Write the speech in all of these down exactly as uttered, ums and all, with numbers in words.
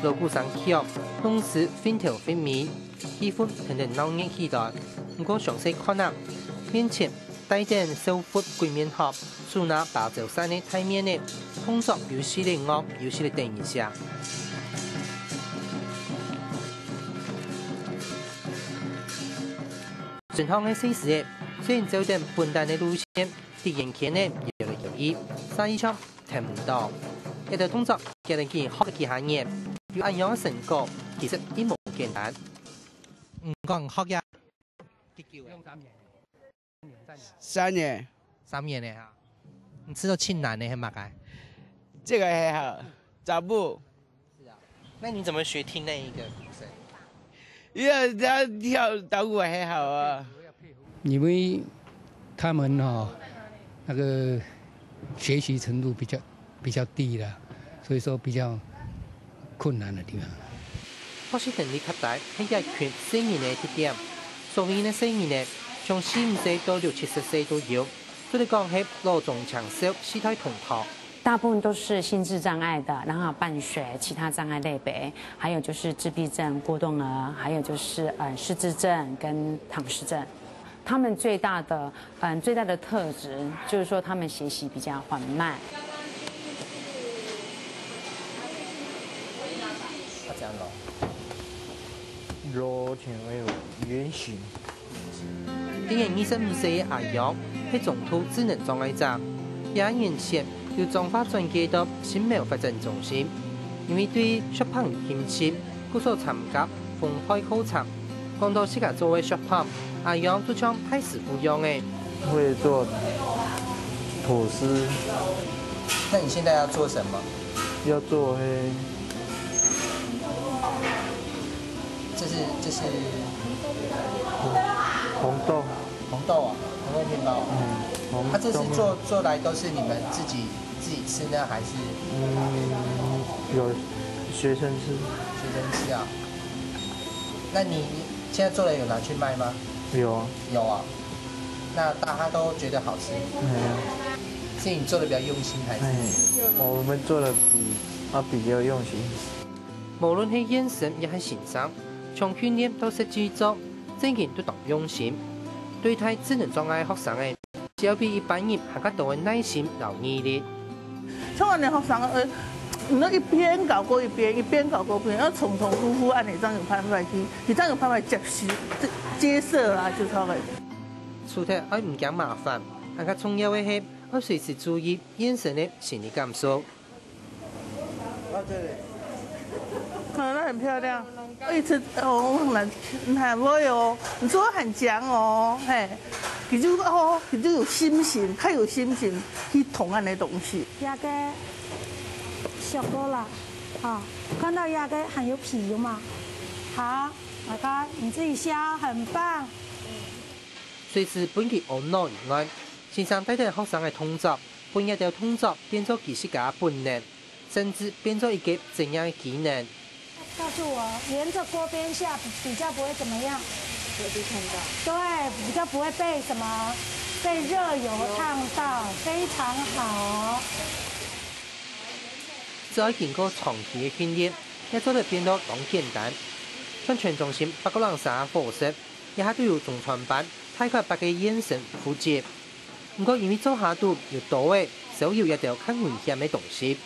鑼鼓聲響，弄時混頭混尾，氣氛跈等鬧熱起來。毋過詳細看啊，面前戴等少婦鬼面盒，手拿芭蕉扇个大面仔，動作有時仔惡，有時仔得人惜。順行个細時仔，雖然照等本旦个路線，佇圓圈仔搖來搖去，煞一場 聽毋到。這兜動作，今年佢學幾下年，有恁樣个成果，其實也無簡單。你講學呀，幾久了？三年。三年了哈。你知道盡難的係麼个？這個還好，找不。是啊。那你怎麼學聽那一個鼓聲？因為他跳打鼓還好啊。因為他們哈，那個學習程度比較，比較低啦，所以說比較困難的地方。學習能力較低，係這群細人个特點。所以呢，細人呢，從四五歲到六七十歲都有，做得講係老中青少四代同堂。 大部分都是心智障礙的，然後伴隨其他障礙類別，還有就是自閉症、過動兒，還有就是，呃，失智症跟唐氏症。他們最大的，嗯，最大的特質就是說他們學習比較緩慢。他講咯。 圓形。今年二十五歲个阿陽係中度智能障礙者，幾年前由彰化轉介到新苗發展中心，因為對雪棒有興趣，故所參加分配課程。講到自家做个雪棒，阿陽就像大師傅樣仔。會做吐司。那你現在要做什麼？要做黑。 這是，這是紅，紅豆。紅豆啊，紅豆麵包啊。嗯，紅豆麵。啊，這是做，做來都是你們自己，自己吃呢，還是？嗯，有學生吃。學生吃啊。那你現在做了有拿去賣嗎？有啊。有啊。那大家都覺得好吃？嗯。是你做得比較用心，還是？哎，我們做得比，啊，比較用心。 無論係縣城也係新生，從訓練到實際做，正經都當用心。對待智能障礙學生仔，就愛比一般人還較多个耐心摎毅力。像恁樣學生，呃，你愛一邊教過一邊，一邊教過一邊，愛重重複複恁樣，正有辦法去，佢正有辦法接受、接受啦，就係个。除忒愛毋驚麻煩，還較重要个係愛隨時注意縣城个心理感受。 嗯，那很漂亮。一直，哦，很難，很會哦，你做得很強哦，嘿。佢就，哦，佢就有信心，較有信心去動恁樣个東西。這個小哥啦，啊，看到這個還有皮有嗎？好，來看，你自己削，很棒。 隨時分佢懊惱以外，先生帶等學生个動作，分這兜動作變做佢自家个本能，甚至變做一個職業个技能。告訴我，沿著鍋邊下比較不會怎麼樣。對，比較不會被什麼，被熱油燙到，非常好。只要經過長期个訓練，也做得變到當簡單。像全中心八角籠沙火石， 這下都有中餐班，大概八個縣城負責。毋過因為灶下肚有刀仔、燒油這兜較危險个東西，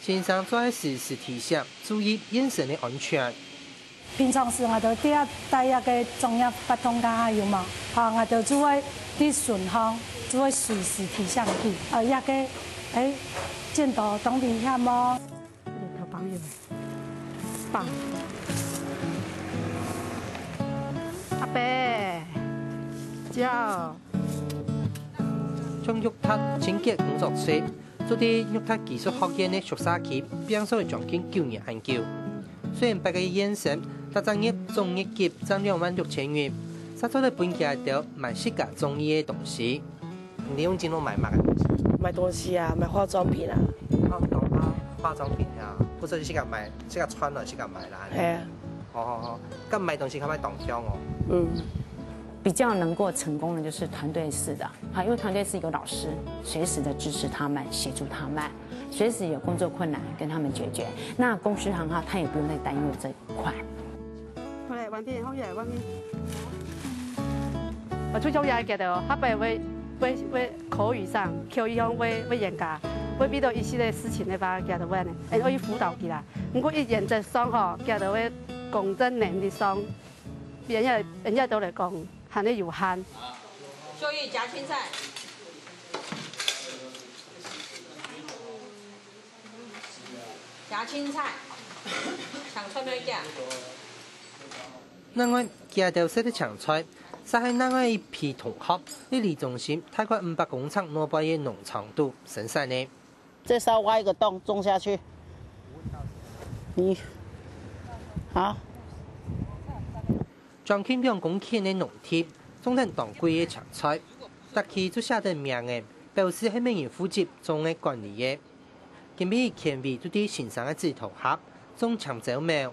先生做得時時提醒注意縣城个安全。平常時𠊎兜戴戴這個專業活動架有無？哈，𠊎兜就會在巡航，就會隨時提醒佢，呃，這個，欸，剪刀當危險哦。 頭幫人。爸。阿伯，叫。像浴室清潔工作室，就在浴室技術學院个宿舍區，拚掃了將近九年恁久。雖然八個縣城，逐隻月總月給正兩萬六千銀，煞做得分佢兜買自家中意个東西。 你用金額買麼个東西？買東西啊，買化妝品啊。化妝，啊，化妝品啊，毋係自家買，自家穿了自家買啦。係啊。好好好，該買東西較買當香哦。嗯。比较能够成功的就是团队式的，好，因为团队式有老师随时的支持他们、协助他们，随时有工作困难跟他们解决。那公司行号他也不用再担忧这一块。好嘞，完毕，好耶，完毕。我最重要个个，下擺會會會口语上，口语上会会严格，会遇到一系列事情个话，个个会呢，会去辅导佢啦。毋过一原则上吼，个个会公正能力上，人家人家都来讲，还得有限。秀玉夹青菜，夹青菜，抢菜没夹。另外，佢兜食个青菜，就係另外一批同學，在里中心大概五百公尺外背个農場肚生產个。再稍挖一个洞种下去。你好。将近兩公頃个農地，種等當貴个青菜，逐區就寫等名仔，表示係麼人負責總个管理个。今晡日權威就在先生个指導下，種青椒苗。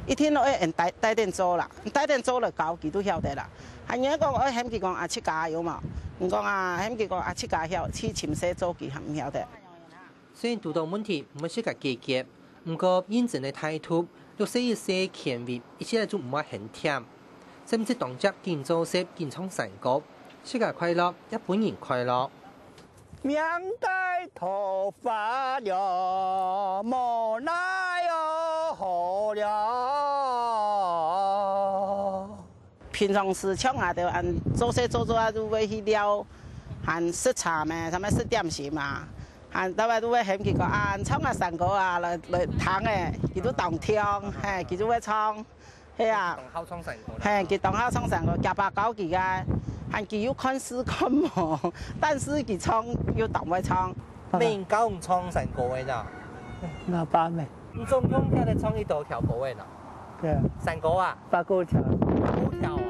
一定愛人帶帶等做啦，帶等做了教佢都曉得啦。還有講愛喊佢講啊，自家有無？你講啊，喊佢講啊，自家曉去尋事做，佢還毋曉得。 雖然堵到問題毋會自家解決，毋過認真个態度，六十一歲个權威一息仔就毋會嫌忝，甚至當接緊做事緊唱山歌，自家快樂也分人快樂。 平常時像𠊎兜恁做事做做啊，就會去尞，還食茶咩，啥物食點心啊，還到尾都會喊佢講啊，唱啊山歌啊，來來聽誒，佢都當聽，嘿，佢就會唱，係啊。當好唱山歌啦。嘿，佢當好唱山歌，佢爸教佢个，還佢又看時看無，但是佢唱又當會唱。 麼人教你唱山歌个呢？𠊎爸姆。你總共曉得唱幾多條歌个呢？對啊。山歌啊？八九條。八九條哦。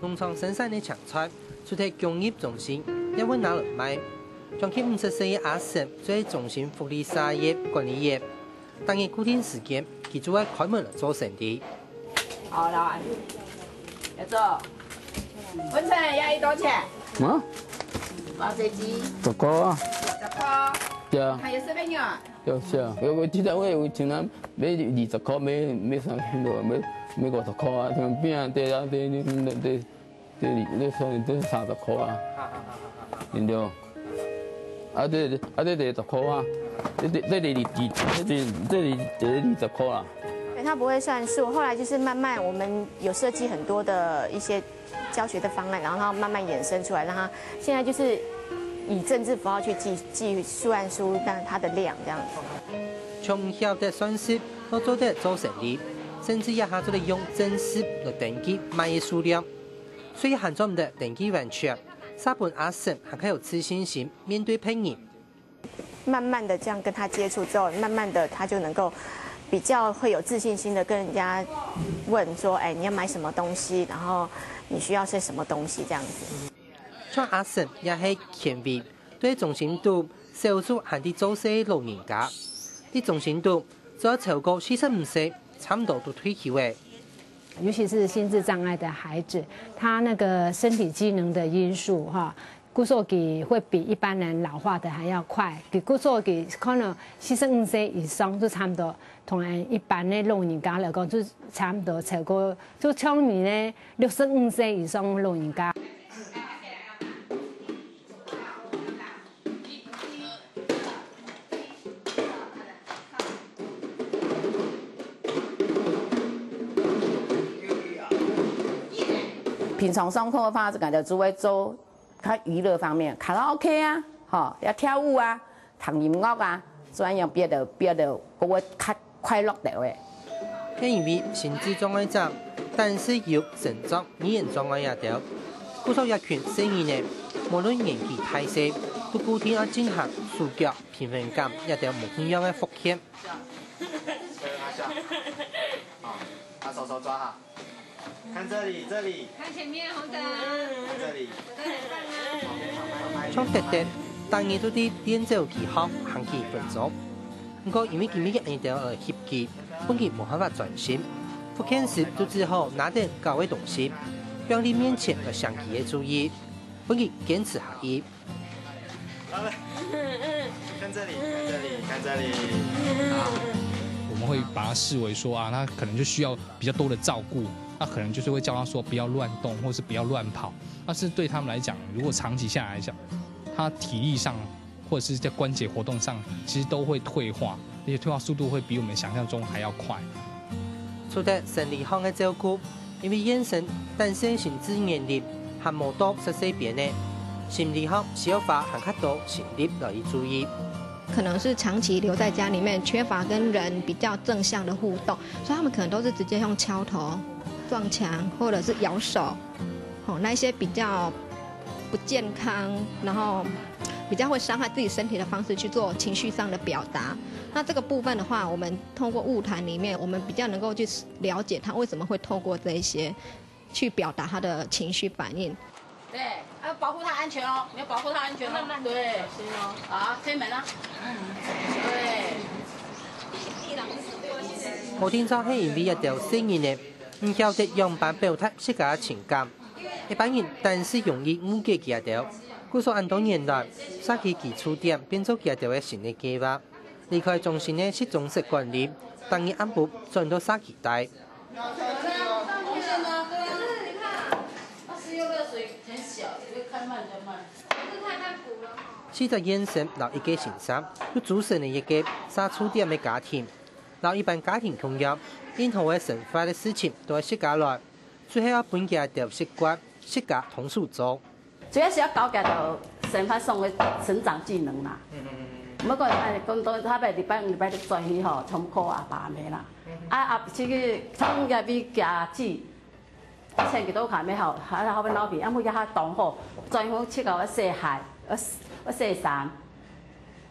農場生產个青菜，除忒供應中心，也會拿來賣。將近五十歲个阿嬸，做中心福利事業管理員。 逐日固定時間，佢就會開門來做生理。好，來，來做。文成，要幾多錢？啊？包這隻。十塊啊。十塊。對啊。還有十塊肉。有，是啊。有，有，這單位有像咱買二十塊，買，買三千多，買，買五十塊啊，像餅啊，這啊，這，這，這， 這裡，這算，這三十塊啊，對毋對？啊，這，啊，這，這十塊啊，這，這，這裡，這，這裡，這裡二十塊啊。對，它不會算數。後來就是慢慢，我們有設計很多的一些教學的方案，然後它慢慢衍生出來，讓它現在就是以政治符號去計，計算出那它的量這樣子。從曉得算數，到做得做生理，甚至這下做得用正式來登記賣个數量。 雖然還做毋得登記完全，煞分阿嬸還較有自信心面對別人。慢慢的這樣跟他接觸之後，慢慢的他就能夠比較會有自信心的跟人家問說，哎，你要買什麼東西，然後你需要些什麼東西這樣子。像阿嬸也係權威，對中心肚少數還在做事个老人家，在中心肚做超過四十五歲，差毋多都退休个。 尤其是心智障礙的孩子，他那個身體機能的因素哈，故所佢會比一般人老化的還要快。佢故所佢可能四十五歲以上就差不多，同人一般的老人家來講，就差不多超過，就像你呢，六十五歲以上的老人家。 平常上課个話，就感覺就會做較娛樂方面，卡拉OK啊，吼，要跳舞啊，聽音樂啊，做恁樣別的別的，我會較快樂兜仔。 係因為心智障礙者，單是有身障、語言障礙這兜，故所這群細人仔，無論年紀大細，都固定愛進行手腳、平衡感這兜無共樣个復健。好，把手手抓好，看這裡，這裡。看前面，紅燈。看這裡。對，棒啊。像德德，逐日都在練走棋項行棋分鐘。 毋過因為今晡日𠊎兜愛翕佢，分佢無辦法專心。復健時就只好拿等搞个東西。放在面前來醒佢个注意，分佢堅持下去。看這裡，看這裡，看這裡。好。我們會把它視為說啊，他可能就需要比較多的照顧，那可能就是會叫他說不要亂動，或是不要亂跑。但是對他們來講，如果長期下來講，他體力上或者是在關節活動上，其實都會退化，而且退化速度會比我們想象中還要快。除了生理上个照顧，因為現時單身心智年齡還無到十歲邊呢，心理上需要花還較多心力來去注意。可能是長期留在家裡面，缺乏跟人比较正向的互动，所以他们可能都是直接用敲头、撞墙或者是咬手，吼，那一些比较不健康，然后比较会伤害自己身体的方式去做情绪上的表达。那这个部分的话，我们通过物谈里面，我们比较能够去了解他为什么会透过这一些去表达他的情绪反应。对，要保护他安全哦，你要保护他安全哦。慢慢地对，小心哦。好，开门啊。对。無定著係因為這兜細人仔毋曉得仰般表達自家个情感，一般人單係容易誤解佢兜，故所恁多年來，社區居住點變做佢兜个新个計畫。離開中心个食中食管理，逐日暗晡轉到社區待。 四隻現身摎一個先生，有組成个一個社畜店个家庭，摎一般家庭共樣，任何个生活个事情都愛自家來，最後愛分佢兜習慣，自家動手做。 主要是要教佢兜生活上个成長技能啦。毋好講，哎，講到下擺禮拜五、禮拜六轉去吼，全部靠阿爸阿姆啦。啊，啊，其實像這位家姐，以前佢都還沒好，還好尾老皮，啊，尾佢還當好，轉去去搞个洗鞋，呃，洗衫，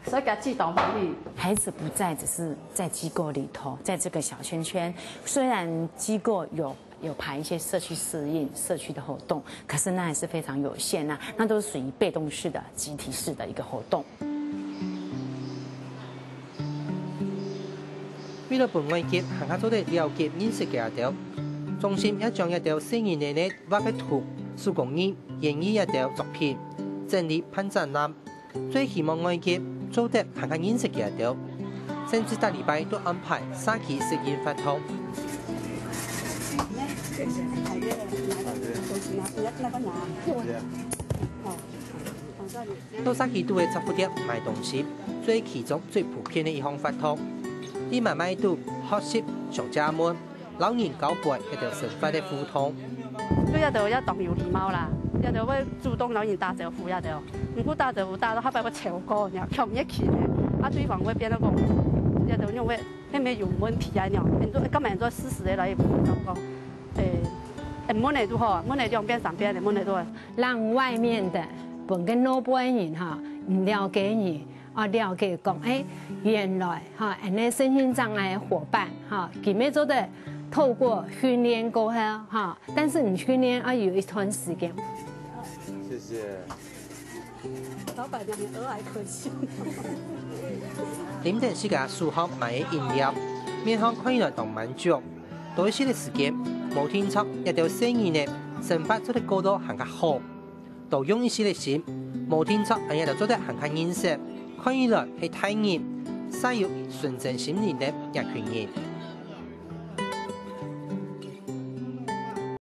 所以佢自動歡喜。孩子不再只是在机构里头，在这个小圈圈，虽然机构有有排一些社区适应、社区的活动，可是那还是非常有限啊，那都是属于被动式的、集体式的一个活动。為了分外界還較做得了解認識佢兜，中心也將佢兜細人仔个畫个圖、手工藝、園藝佢兜作品，整理辦展覽。 最希望外界做得還較認識佢兜，甚至逐禮拜都安排社區適應活動。到社區肚个雜貨店買東西，做其中最普遍个一項活動。在買賣肚學習上家門， 摎人交陪，佢兜生活个互動。對佢兜也當有禮貌啦，佢兜會主動摎人打招呼，佢兜毋過打招呼打到下擺會超過，然後強烈起來，啊，對方會變到講，佢兜認為係毋係有問題啊？然後，恁多，根本做事實个來講，誒，誒，問个就好，問个兩遍三遍个，問个就好。讓外面的分个外背人哈，毋了解你， 哦，了解講，誒，原來哈，恁呢身心障礙个伙伴哈，佢乜做得透過訓練過後哈，但是你訓練要有一段時間。謝謝。老闆娘，你額外可惜。啉等自家手項買个飲料，面項看起來當滿足。多一息个時間，無定著，這兜細人仔生活做得過到還較好。 多用一息个心，無定著，恁樣就做得還較認識，看起來係大人，煞有純真心靈个一群人。